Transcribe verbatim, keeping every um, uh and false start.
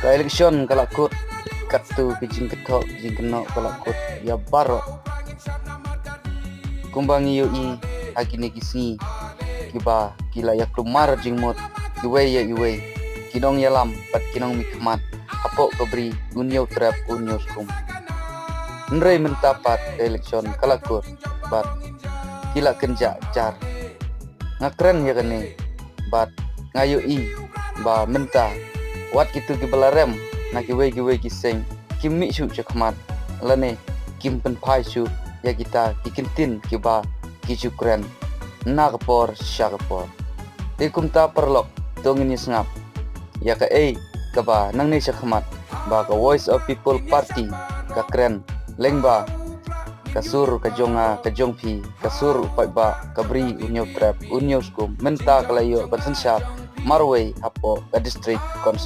Ka election ka la kut, katto ki jingkynthoh ki jingkynnoh ka la kut ïa baroh. Kumba ngi ïohi ha kine ki sngi kiba ki la ïa kulmar jingmut iwei ïa iwei, ki nongïalam bad ki nongmihkhmat hapoh ka bri, un ïoh trep un ïoh skum. Hynrei mynta pat ka election ka la kut bad ki la kynjah jar. Nga kren ïa kane bad nga ïohi ba mynta wat kito kiba la rem na kiwei kiwei ki seng kim mih shuh shakhmat lane kim pynphai shuh ïa kita ki kyntien kiba ki ju kren na ka por sha ka por. Te kumta paralok, to ngin ïa sngap ïa kaei kaba nangne shakhmat ba ka Voice of People Party ka kren lyngba ka sur ka jong nga ka jong phi, ka sur u paidbah, ka bri, un ïoh trep un ïoh skum, mynta ka la ïoh ban synshar marwei hapoh ka district council.